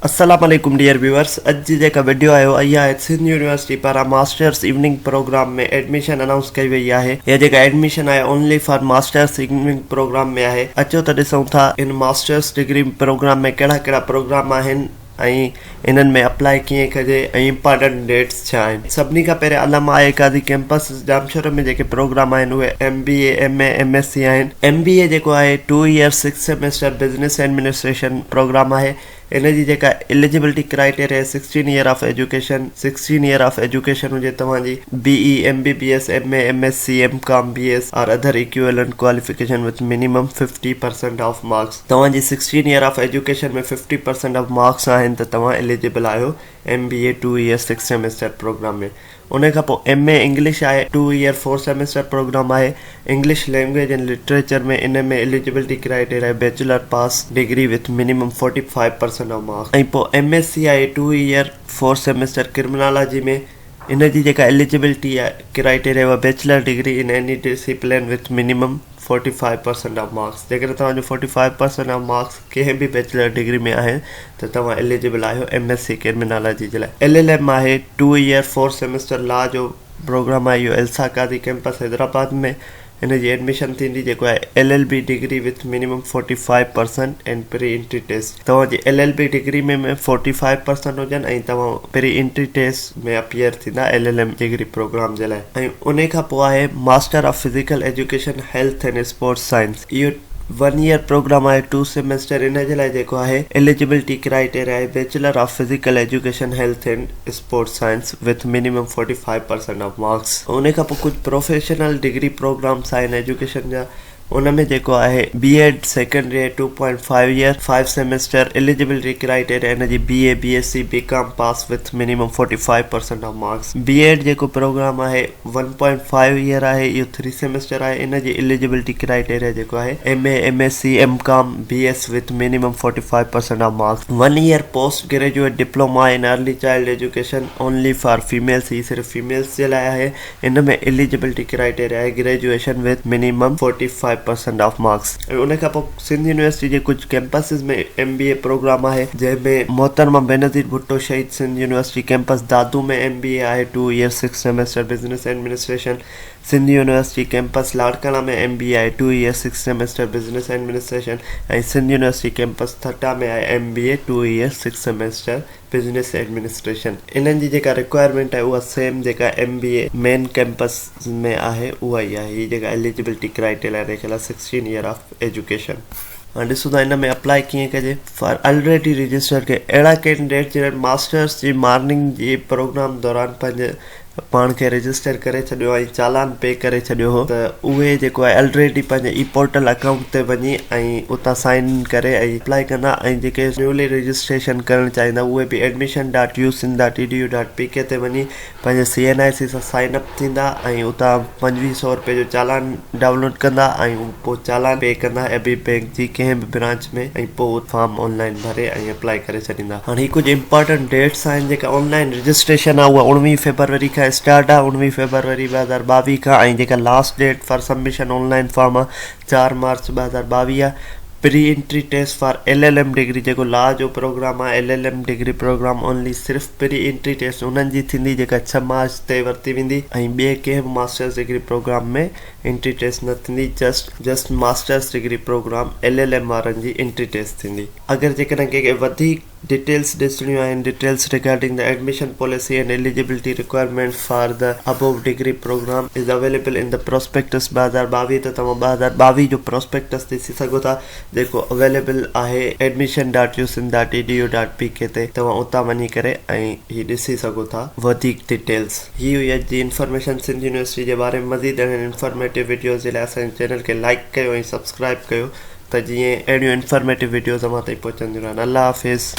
السلام عليڪم dear viewers اڄ جي جيڪا وڊيو آهي اها آهي سنڌ يونيورسٽي پاران masters evening programme ۾ admission announce ڪئي وئي آهي اها جيڪا ايڊميشن آهي only for masters evening programme ۾ آهي اچو ته ڏسون ٿا ان ماسٽرس ڊگري پروگرام ۾ ڪهڙا ڪهڙا پروگرام آهن ۽ انهن ۾ اپلائي ڪيئن ڪجي ۽ امپارٽنٽ ڊيٽس ڇا آهن سڀني کان پهريان علامه آء قاضي ڪيمپس ڄامشوري ۾ جيڪي پروگرام آهن اهي M B A M A M S C آهن ايم بي اي جيڪو آهي 2 year 6 semester business administration programme آهي ان جي جيڪا اليجبلٽي ڪرائيٽيريا آهي 16 year of education 16 year of education هجي توهان جي B E M B B S M A M S C M com B S or other equivalent qualification with minimum 50% of marks توهان جي 16 year of education ۾ 50% of marks آهن ته توهان eligible آهيو M B A 2 year 6 semester programme ۾ ان کان پوء M A English آهي 2 air 4 semester programme آهي English language and literature ۾ in ۾ eligibility criteria آهي bachelor pass degree with minimum 45% of marks ۽ پوء ايم ايس سي آهي 2 ايئر 4 سيمسٽر ڪرمنالاجي ۾ ان جي جيڪا eligibility criteria اها bachelor degree in any discipline with minimum 45% of marks جيڪڏهن توهان جو 45% of Marx ڪنهن به بيچلر ڊگري ۾ آهن ته توهان اليجبل آهيو ايم ايس سي ڪرمنالاجي جي لاء. ايل ايل ايم آهي 2 ايئر 4 سيمسٽر لا جو پروگرام آهي اهو ايلسا قاضي ڪيمپس حيدرآباد ۾ ان جي ايڊميشن ٿيندي جيڪو آهي L L B degree with minimum 45% and pre entry test توهان جي ايل ايل بي ڊگري ۾ ۾ 45% هجن ۽ توهان پري انٽري ٽيسٽ ۾ اپيئر ٿيندا L L M degree programme جي لاء ۽ انهي کان پوء آهي master of physical education health and sports science اهو ون ايئر پروگرام آهي ٽو سيمسٽر ان جي لاء جيڪو آهي اليجبلٽي ڪرائيٽيريا آهي bachelor of physical education health and sports science with minimum 45% of marks انهي کان پوء ڪجهه پروفيشنل ڊگري پروگرامس آهن ايجوڪيشن جا ان ۾ جيڪو آهي بي ايڊ سيڪنڊري آهي 2.5 ايئر 5 سيمسٽر اليجبلٽي ڪرائيٽيريا ان جي B A B S C B com pass with minimum 45% of marks B Ed جيڪو پروگرام آهي 1.5 ايئر آهي اهو 3 سيمسٽر آهي ان جي اليجبلٽي ڪرائيٽيريا جيڪو آهي M A M S C M com B S with minimum 45% of marks 1 year post graduate diploma in early child education only for females هي صرف females جي لاء آهي ان ۾ اليجبلٽي ڪرائيٽيريا آهي graduation with minimum 45% of marks ۽ ان کان پوء Sindh university جي ڪجهه campuses ۾ M B اي programme آهي جنهن ۾ محترمه بينظير ڀٽو شهيد Sindh university campus Dadu ۾ M B A آهي 2 year 6 semester business administration Sindh university campus Larkana ۾ M B اي آهي 2 year 6 semester business administration ۽ Sindh university campus Thatta ۾ آهي M B A 2 year 6 semester business administration انهن جي جيڪا requirement آهي اها سيم جيڪا M B A main campus ۾ آهي اها ئي آهي هي جيڪا اليجبلٽي ڪرائيٽيريا لکيل آهي 16 ايئر آف ايجوڪيشن. هاڻي ڏسون ٿا ان ۾ اپلائي ڪيئن ڪجي. فار الريڊي رجسٽرڊ کي اهڙا ڪينڊيڊيٽ جن ماسٽرس جي مارننگ جي پروگرام دوران پنهنجي پاڻ کي رجسٽر ڪري ڇڏيو ۽ چالان پي ڪري ڇڏيو هو ته اهي جيڪو آهي الريڊي پنهنجي اي پورٽل اڪائونٽ تي وڃي ۽ اتان سائن ان ڪري ۽ اپلائي ڪندا ۽ جيڪي نيولي رجسٽريشن ڪرڻ چاهيندا اهي به admission dot U Sindh dot E D U dot P K تي وڃي پنهنجي سي اين آء سي سان سائن اپ ٿيندا ۽ اتان 25 سو روپيه جو چالان ڊائونلوڊ ڪندا ۽ پوء چالان پي ڪندا ايبي بينڪ جي ڪنهن به برانچ ۾ ۽ پوء فارم آن لائن ڀري ۽ اپلائي ڪري ڇڏيندا. هاڻي هي ڪجهه امپارٽنٽ ڊيٽس آهن جيڪا آن لائن رجسٽريشن آهي اها 19 فيبروري کان اسٽارٽ آهي 19 فيبروري 2022 کان ۽ جيڪا last date for submission online form آهي 4 مارچ 2022 آهي pre entry test for L L M degree جيڪو لا جو پروگرام آهي L L M degree programme only صرف پري انٽري ٽيسٽ انهن جي ٿيندي جيڪا 6 مارچ تي ورتي ويندي ۽ ٻئي ڪنهن به masters degree programme ۾ entry test نه ٿيندي just just masters degree programme L L M وارن جي انٽري ٽيسٽ ٿيندي. اگر جيڪڏهن ڪنهن کي وڌيڪ ڊيٽيلس ڏسڻيون آهن details regarding the admission policy and eligibility requirement for the above degree programme is available in the prospectus 2022 ته توهان 2022 جو پراسپيڪٽس ڏسي سگهو ٿا جيڪو اويليبل آهي admission dot U Sindh dot E D U dot P K تي توهان اتان وڃي ڪري ۽ هي ڏسي سگهو ٿا وڌيڪ ڊيٽيلس. هي هئي اڄ جي انفارميشن سنڌ يونيورسٽي جي باري ۾ مزيد اهڙن انفارميٽو وڊيوز جي لاء اسان جي چينل کي لائيڪ ڪيو ۽ سبسڪرائيب ڪيو ته جيئن اهڙيون انفارميٽو وڊيوز اوهان تائين پهچنديون رهن الله حافظ.